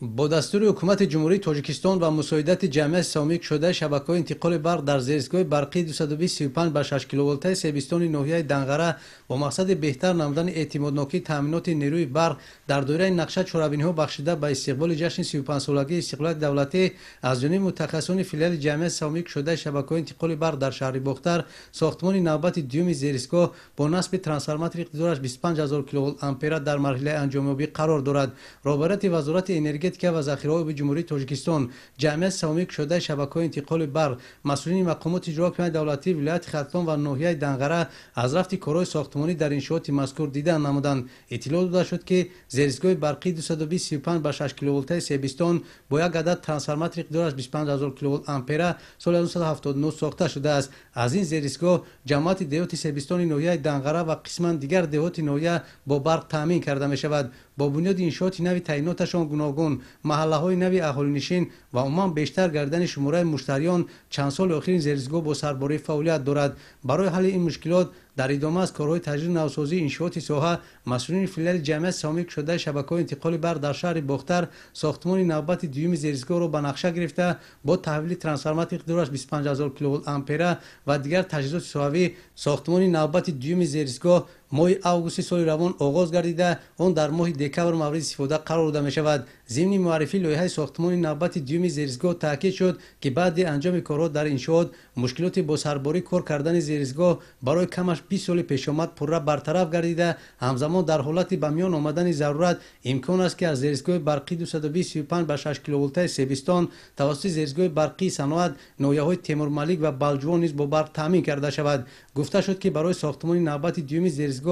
Бо дастури Ҳукумати Ҷумҳурии Тоҷикистон ва мусоидати Ҷамъияти саҳомии кушодаи шабакаҳои интиқоли барқ дар зеристгоҳи барқии 225 ба 6 киловолтаи Себистони ноҳияи Данғара бо мақсади беҳтар намудани эътимоднокии таъминоти нерӯи барқ дар доираи нақша чорабиниҳо бахшида ба истиқболи ҷашни 35-солагии истиқлолияти давлатӣ аз ҷониби мутахассисони филиали Ҷамъияти саҳомии кушодаи шабакаҳои интиқоли барқ дар шаҳри Бохтар сохтмони навбати дуюми зеристгоҳ бо насби трансформатори иқтидораш 25 000 киловолт ампера дар марҳилаи анҷомёбӣ қарор дорад. Роҳбарияти Вазорати энергетика ва захираҳои оби Ҷумҳурии Тоҷикистон, Ҷамъияти саҳомии кушодаи шабакаҳои интиқоли барқ, масъулини мақомоти иҷрои ҳокимияти давлатии вилояти Хатлон ва ноҳияи Данғара аз рафти корҳои сохтмонӣ дар иншооти мазкур дидан намуданд. Иттилоъ дода шуд, ки зеристгоҳи барқии 225 ба 6 киловолтаи Себистон бо як адад трансформатори иқтидораш 25 000 киловолт ампера соли 1979 сохта шудааст. Аз ин зеристгоҳ ҷамоати деҳоти Себистони ноҳияи Данғара ва қисман дигар деҳоти ноҳия бо барқ таъмин карда мешавад. Бо бунёди иншооти нави таъиноташон гуногун, маҳаллаҳои нави аҳолинишин ва умуман бештар гардидани шумораи муштариён, чанд соли охир ин зеристгоҳ бо сарборӣ фаъолият дорад. Барои ҳалли ин мушкилот, дар идома аз корҳои таҷдиду навсозии иншооти соҳа, масъулини филиали Ҷамъияти саҳомии кушодаи шабакаҳои интиқоли барқ дар шаҳри Бохтар сохтмони навбати дуюми зеристгоҳро ба нақша гирифта, бо таҳвили трансформатори иқтидораш 25 000 киловолт ампера ва дигар таҷҳизоти соҳавӣ сохтмони навбати дуюми зеристгоҳ моҳи августи соли равон оғоз гардида, он дар моҳи декабр мавриди истифода қарор дода мешавад. Зимни муаррифии лоиҳаи сохтмони навбати дуюми зеристгоҳ таъкид шуд, ки баъди анҷоми корҳо дар иншоот мушкилоти бо сарборӣ кор кардани зеристгоҳ барои камаш 20 соли пешомад пурра бартараф гардида, ҳамзамон дар ҳолати ба миён омадани зарурат имкон аст, ки аз зеристгоҳи барқии 225 ба 6 киловолтаи Себистон тавассути зеристгоҳи барқии Саноат ноҳияҳои Темурмалик ва Балҷувон низ бо барқ таъмин карда шавад. Гуфта шуд, ки барои сохтмони навбати дуюми зеристгоҳ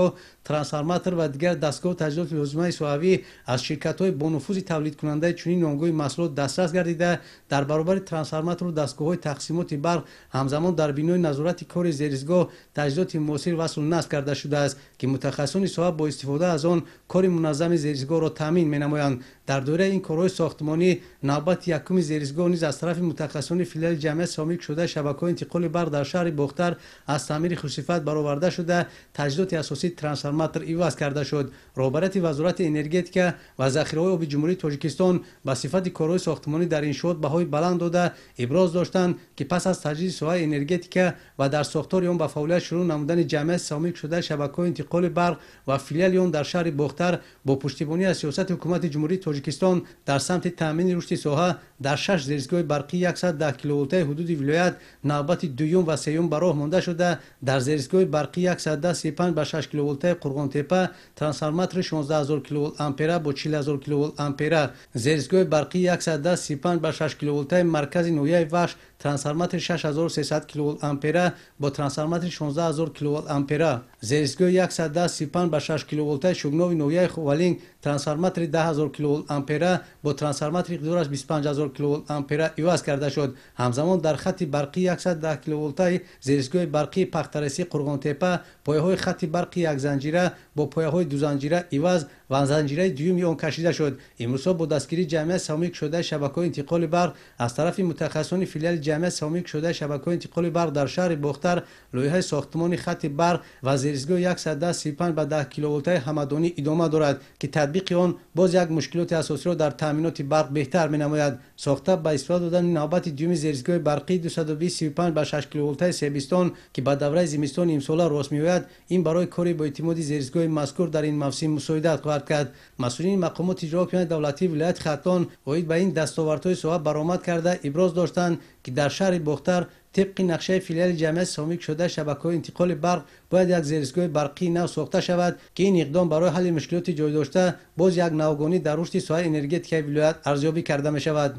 трансформатор ва дигар дастгоҳу таҷҳизоти лозимаи соҳавӣ аз ширкатҳои бонуфузи тавлидкунандаи чунин номгӯи маҳсулот дастрас гардида, дар баробари трансформатору дастгоҳҳои тақсимоти барқ ҳамзамон дар бинои назорати кори зеристгоҳ таҷҳизоти муосир васлу насб карда шудааст, ки мутахассисони соҳа бо истифода аз он кори муназзами зеристгоҳро таъмин менамоянд. Дар доираи ин корҳои сохтмонӣ навбати якуми зеристгоҳ низ аз тарафи мутахассисони филиали Ҷамъияти саҳомии кушодаи шабакаҳои интиқоли барқ дар шаҳри Бохтар аз таъмири хусусифат бароварда шуда, таҷҳизоти асосии трансформатор иваз карда шуд. Роҳбарияти Вазорати энергетика ва захираҳои оби Ҷумҳурии Тоҷикистон ба сифати корҳои сохтмонӣ дар иншоот баҳои баланд дода, иброз доштанд, ки пас аз таҷдиди соҳаи энергетика ва дар сохтори он ба фаъолият шурӯъ намудани Ҷамъияти саҳомии кушодаи шабакаҳои интиқоли барқ ва филиали он дар шаҳри Бохтар, бо пуштибонӣ аз сиёсати Ҳукумати Ҷумҳурии Тоҷикистон дар самти таъмини рушди соҳа, дар шаш зеристгоҳи барқии 110 киловолтаи ҳудуди вилоят навбати дуюм ва сеюм ба роҳ монда шуда, дар зеристгоҳи барқии 135 ба 6 киловолтаи Қурғонтепа трансформатори 16 000 киловолт ампера бо 40 000 киловолт ампера, зеристгоҳи барқии 135 ба 6 киловолтаи маркази ноҳияи Вахш трансформатори 6300 киловолт ампера бо трансформатори 16 000 киловолт ампера, зеристгоҳи 135 ба 6 киловолтаи Шугнови ноҳияи Ховалинг трансформатори 10 000 киловолт ампера бо трансформатори иқтидораш 25 000 киловолт ампера иваз карда шуд. Ҳамзамон дар хатти барқии 110 киловолтаи зеристгоҳи барқии Пахтареси Қурғонтепа пояҳои хатти барқи якзанҷира бо пояҳои дузанҷира иваз ва занҷираи дуюми он кашида шуд. Имрӯзҳо бо дастгирии Ҷамъияти саҳомии кушодаи шабакаҳои интиқоли барқ аз тарафи мутахассисони филиали Ҷамъияти саҳомии кушодаи шабакаҳои интиқоли барқ дар шаҳри Бохтар лоиҳаи сохтмони хатти барқ ва зеристгоҳи 135 ба 10 киловолтаи Ҳамадонӣ идома дорад, ки татбиқи он боз як мушкилоти асосиро дар таъминоти барқ беҳтар менамояд. Сохта ба истифода додани навбати дуюми зеристгоҳи барқии 225 ба 6 киловолтаи Себистон, ки ба давраи зимистони имсола рост меояд, ин барои кори боэътимоди зеристгоҳи мазкур дар ин мавсим мусоидат хоҳад кард. Масъулини мақомоти иҷрои ҳокимияти давлатии вилояти Хатлон оид ба ин дастовардҳои соҳа баромад карда, иброз доштанд, ки дар шаҳри Бохтар тибқи нақшаи филиали Ҷамъияти саҳомии кушодаи шабакаҳои интиқоли барқ бояд як зеристгоҳи барқии нав сохта шавад, ки ин иқдом барои ҳалли мушкилоти ҷой дошта боз як навгонӣ дар рушди соҳаи энергетикаи вилоят арзёбӣ карда мешавад.